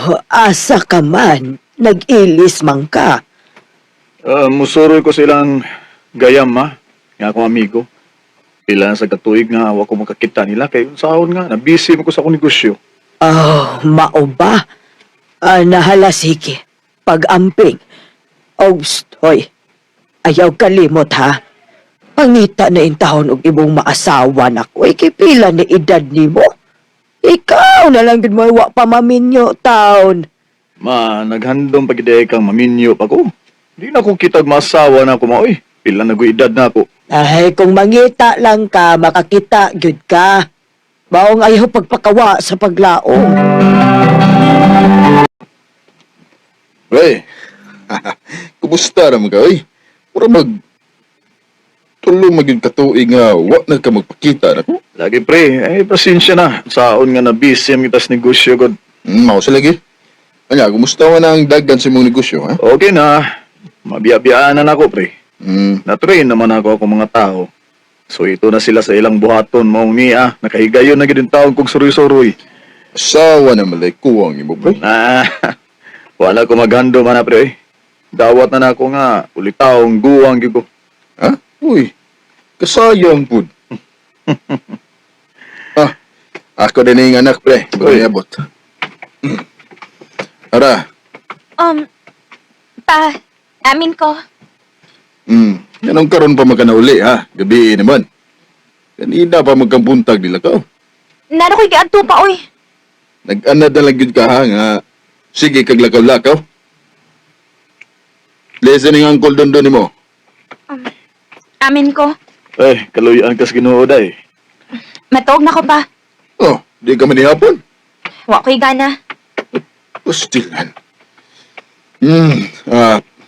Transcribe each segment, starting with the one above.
Oh, asa ka man, nag-ilis man ka. Musuroy ko silang gayam, ma. Nga akong amigo. Pila na sa katuig nga, wa ko makakita nila. Kay sahon nga, nabisi mo ko sa akong negosyo. Oh, mao ba? Ah, nahala sige. Pag-amping. Oh, hoy. Ayaw kalimot ha. Pangita na intahon og imong maasawa nako. Ay, kay pila ni edad nimo. Ikaw na lang gud mo wa pa maminyo taon. Ma, naghandom pag kang maminyo pa ko. Di na ko kitag maasawa na ako, ma. Uy, pila na ko edad na ako. Ay, kung mangita lang ka, makakita gyud ka. Maong ayaw pagpakawa sa paglaom. Pre, kumusta naman ka, oy? Mura mag... Tulo magyud katuig nga wa na ka magpakita na ko. Lagi, pre. Eh, pasensya na. Saon nga na busy ang kitas negosyo ko. Mao sa lagi. Anya, kumusta man ang daggan sa imong negosyo, ha? Okay na. Mabiyabiyaan na nako, pre. Na-train naman ako akong mga tao. So ito na sila sa ilang buhaton maong niya. Nakahigayon na gid taon kog suroy-suroy. Asawa na malay kuwang imo, pre. Ah, wala ko maghando man na, pre. Dawat na nako nga ulitaong guwang gyud ko. Ha? Uy, kasayang pud. Ah, ako din yung anak, pre. Uy. Uy, abot. Ara, Pa, amin ko. Yan ang karon pa magkanauli, ha? Gabi naman. Kanina pa magkambuntag nila ka. Naro ko'y giadto pa, oy. Nag-anad na lang yun ka, ha, nga. Sige, kaglakaw-lakaw. Listening Uncle Don Don mo. Amin ko. Eh, kaluyan kas Ginoo day. Matuog na ko pa. Oh, di ka man ihapon. Wa ko'y gana. Pastilan.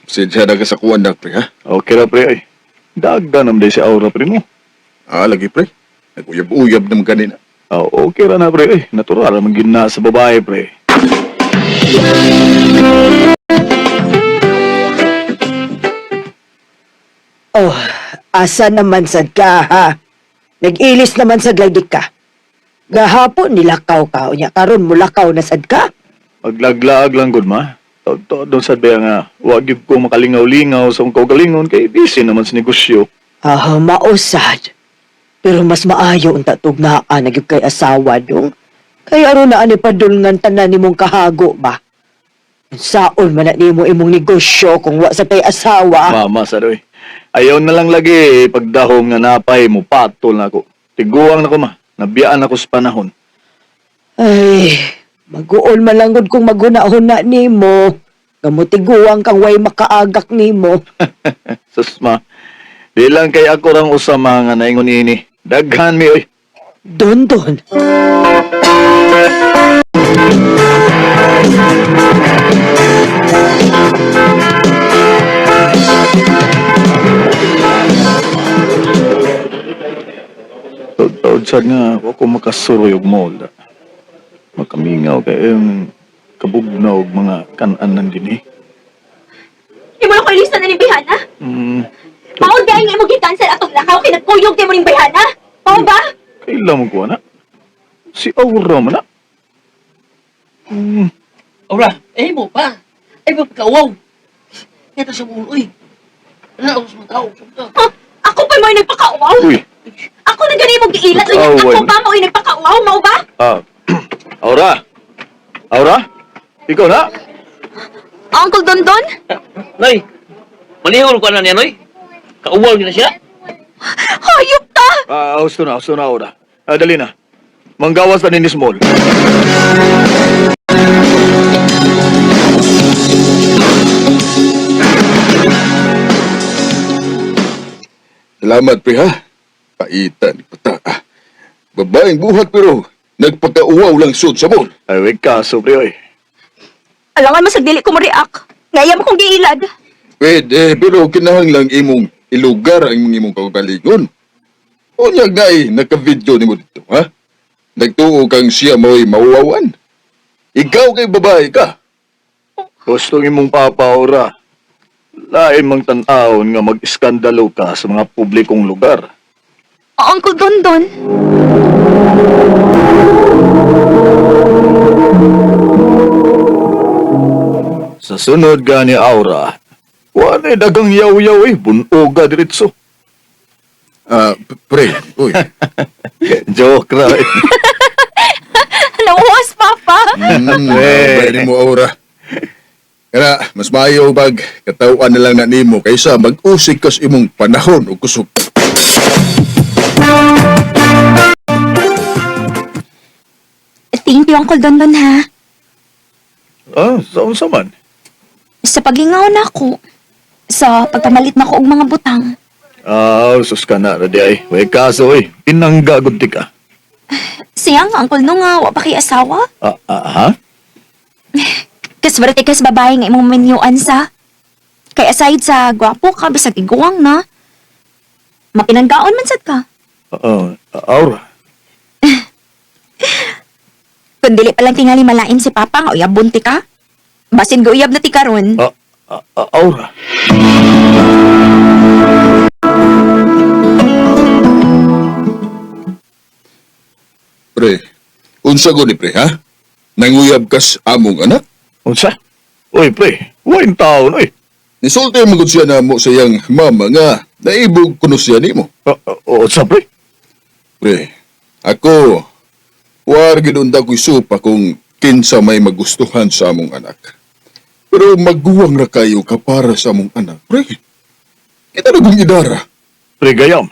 Sidya na ka sa kuwan na, pre, ha? Okay ra pre ay. Dagda nam day si Aura pre mo. Ah, lagi, pre. Nag-uyab-uyab naman kanina. Ah, okay ra na pre ay. Natural man gid na sa babae pre. Oh, asa naman sad ka ha? Nag-ilis naman sad lagi ka. Gahapon nilakaw ka unya karon mulakaw na sad ka. Paglaglaag lang gud ma. Taud-taud doon sa ba nga wa gyud ko makalingaw-lingaw sa akong kaugalingon kay busy naman sa negosyo. Ah, mausad. Pero mas maayo unta tugnaan na gyud kay asawa dong. Kay aron na ani padulngan tanan nimong kahago ba? Saon man na nimo imong negosyo kung wa sa kay asawa? Mama sa doy. Ayaw na lang lagi pagdahom nga napay mo patol na ako. Tiguang na ko ma. Nabiyaan ako sa panahon. Ay, maguol man lang gud kung maghuna-huna nimo. Gamutiguang kang way makaagak nimo. Sus ma. Di lang kay ako rang usama nga naingon ini. Daghan mi oy. Don don. Taud-taud sad nga wa ko makasuroy og mall. Makamingaw kay kabugnaw og mga kan-an nan dinhi. Imo na ko ilisan na ni Bihana. Mao dahil nga imo gi-cancel atong lakaw kay nagkuyog kay mo ning Bihana. Mao ba? Kaila mo ko na. Si Aura man na. Ora, eh mo pa. Ay mo pagkauwaw. Kaya sa mulo, uy. Ano ako sa mga tao? Huh? Ako pa mo'y nagpakauwaw. Uy. Ako na gani mo giilat. Uy, Nag-away. ako pa mo'y nagpakauwaw. Mao ba? Ah. Aura. Aura? Ikaw na? Uncle Dondon? Noy, malihol ko na niya, Noy. Kauwaw niya na siya. Hayop ta! Ah, husto na, Aura. Ah, dali na. Manggawas na ni Small. Salamat, pre, ha? Paitan, pata. Ah. Babaeng buhat, pero nagpagkauwaw lang sud sa mall. Ay, wait ka, sobre, oy. Alangan mo sa dili ko mo-react. Ngaya mo kong giilad. Pwede, pero kinahanglang imong ilugar ang imong imong kaugalingon. Unyag na eh, nagka-video nimo dito, ha? Nagtuo kang siya mo'y mauwawan. Ikaw kay babae ka. Gusto imong papa, Aura. Lain mang tan-awon nga mag-iskandalo ka sa mga publikong lugar. Uncle Dondon? Sa sunod gani Aura, wala dagang yaw-yaw eh, bunoga diretso. Ah, pre, uy. Joke ra eh. Nauwas, Papa. Eh, mo aura. Kana, mas maayo bag katawan na lang na nimo kaysa mag-usig kas imong panahon o kusog. Thank you, Uncle Dondon, ha? Ah, sa unsa man? Sa paglingaw na ako. Sa pagpamalit na ko og mga butang. Ah, sus ka na, radi ay. Way kaso eh, pinangga gud ti ka. Siya nga, Uncle, no nga, wa pa kay asawa. Ah, ah, ha? Kaswerte ka sa babae nga imong minyuan sa. Kay aside sa gwapo ka, bisag iguang na. Mapinanggaon man sad ka. Oo, Aura. Kung dili pa lang tingali malain si Papa nga uyab bunti ka. Basin ga uyab na ti karon. Ah, ah, ah, Aura. Pre, unsa ko ni pre, ha? Nanguyab kas among anak? Unsa? Uy, pre, wain taon, uy. Nisulti mo gud siya na mo sa iyang mama nga naibog kuno siya nimo. Ah, ah, unsa, pre? Pre, ako war gid unta ko'y supa kung kinsa may magustuhan sa among anak. Pero maguwang ra kayo ka para sa among anak, pre. Kita na kong idara. Pre, gayam.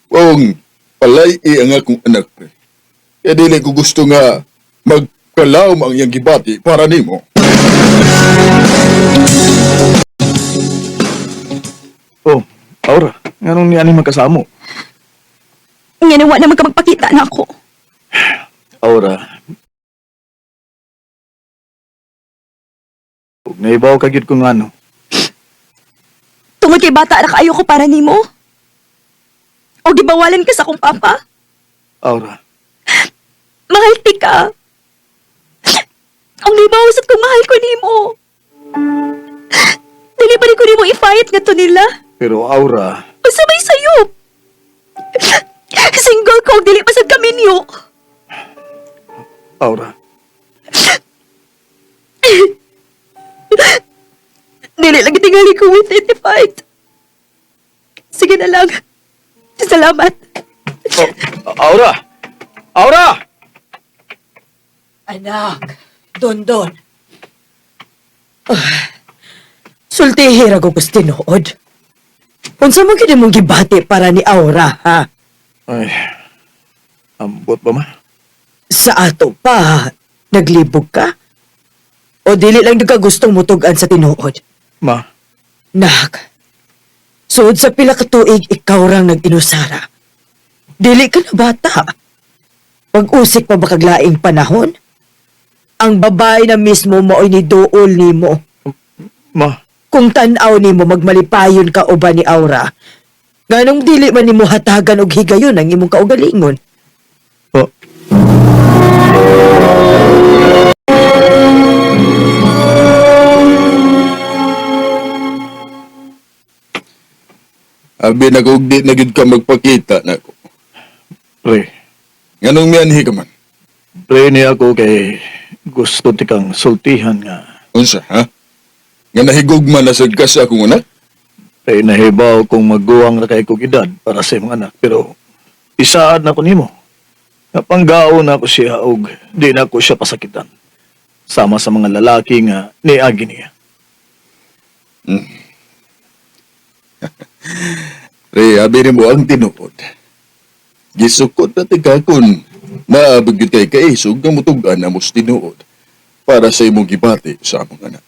Kung palay ang akong anak, pre. Kaya dili ko gusto nga magkalawm ang iyang gibati para nimo. Oh, Aura, nganong ni ani magkasamo? Nga wa naman ka magpakita na ako. Aura. Ug naibaw ka gyud kung ano. Tungod kay bata ra kaayo ko para nimo. O gibawalan ka sa akong papa. Aura. Mahal ti ka. Ang libaw sad kung mahal ko nimo. Dili pa rin ko nimo i-fight nga to nila. Pero Aura, Unsa may sayop? Single ko, dili pa sad kami niyo. Aura. Dili lang tingali ko with it fight. Sige na lang. Salamat. Oh, Aura! Aura! Anak, Dondon. Ah, sultihi ra ko tinuod. Unsa man gid imong gibati para ni Aura, ha? Ay, ambot ba ma? Sa ato pa, naglibog ka? O dili lang ka gustong mutugan sa tinuod? Ma, Nak, suod sa pila ka tuig, ikaw rang nag-inusara. Dili ka na bata. Pag-usik pa ba kaglaing panahon? Ang babae na mismo mao'y niduol nimo. ma, Kung tan-aw nimo magmalipayon ka o ba ni Aura, nganong dili man nimo hatagan og higayon ang imong kaugalingon. oh, Abi na kung di na gid ka magpakita nako. pre. Nganong mianhi ka man? Pre niya ako kay gusto ti kang sultihan nga. Unsa, ha? Nga nahigugma na sad ka sa akong anak? Pre, nahibaw kung maguwang na kay kog edad para sa imong anak. Pero isaad na ko nimo. Napanggaon na ako siya og di na ako siya pasakitan. Sama sa mga lalaki nga niagi niya. Pre, abi nimo ang tinuod. Gisukot na tika kun naabog gyud kay kaisog nga mutugan na mos tinuod para sa imong gibati sa among anak.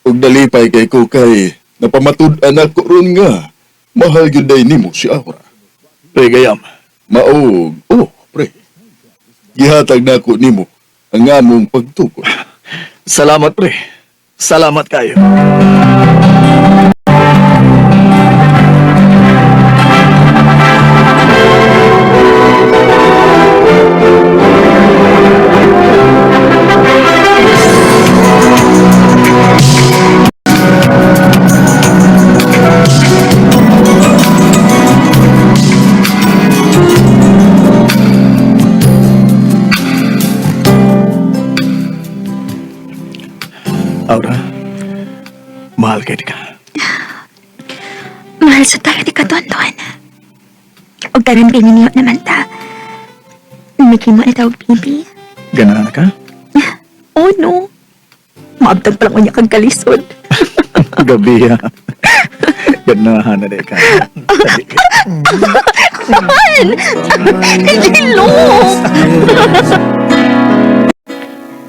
Ug nalipay kay ko kay napamatud-an ako ron nga mahal gyud day nimo si Aura. Pre, gayam. Maog, oh, pre. Gihatag nako nimo ang among pagtukod. Salamat, pre. Salamat kayo. Aura. Mahal kay ka. Mahal sa tayo ni Katonton. Og karon kay ninyo naman ta. Nakimo na tawag, baby. Ganahan na ka? Oh no. Maabtag pa lang unya kang kalisod. Gabi ha. Ganahan na di ka. Dali ka. Hello!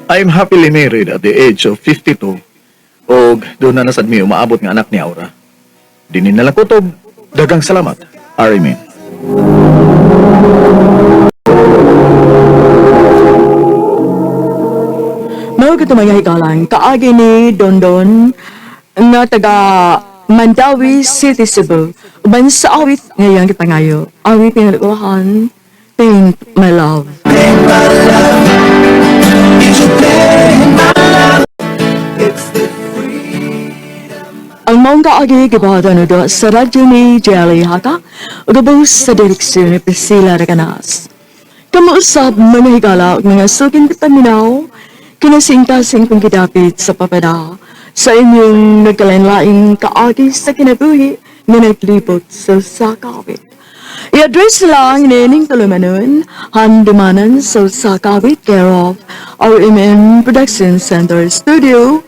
I'm happily married at the age of 52. Og doon na nasad mi umaabot nga anak ni Aura. Dinin na lang kutob. Dagang salamat. Arimin. Mao gito mga higalan, kaagi ni Dondon nga taga Mandawi City, Cebu. Uban sa awit ngayang gipangayo. Awit pinalulahan, Paint My Love. Ang maong kaagi gibuhatan do sa radyo ni Jelly Haka ug sa direksyon ni Priscilla Recanas. Kamuusap mga higala ug mga suking paminaw, kinasingkasing kong gidapit sa papada sa inyong nagkalain-laing kaagi sa kinabuhi nga naglibot sa sakawit. I-address lang nining tulumanon, handumanan sa Sakawit, care of RMN Production Center Studio,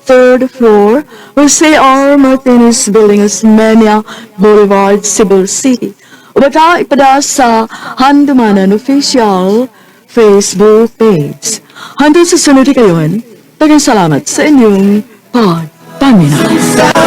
third floor, Jose R. Martinez Building, Osmeña Boulevard, Cebu City. Ubata ipada sa Handumanan Official Facebook page. Hanggang sa sunod kayon, daghang salamat sa inyong pagpaminaw.